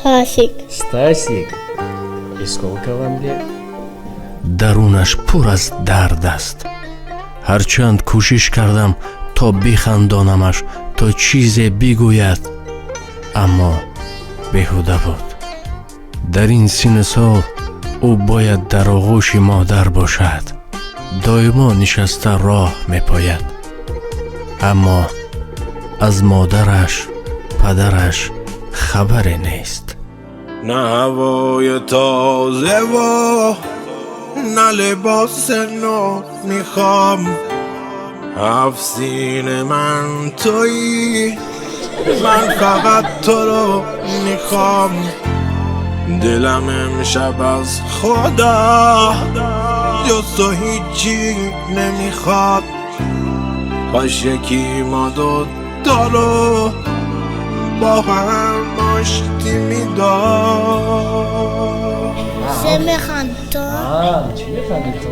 Стасик. Стасик. И сколько вам лет? Дарунаш пур аз дард аст. Ҳарчанд кӯшиш кардам, то бихандонамаш, то чизе бигӯяд, аммо беҳуда буд. Дар ин синну сол ӯ бояд дар оғӯши модар бошад, доимо нишаста роҳ мепояд, аммо аз модараш, падараш хабаре нест. نه هوای تازه و نه لباس نو میخوام. هفت سین من تویی، من فقط تو رو میخوام. دلم امشب از خدا جز تو هیچی نمیخواد. کاش یکی ما دوتا رو با هم آشتی میداد. Чӣ механдӣ ту? Чӣ механдӣ ту?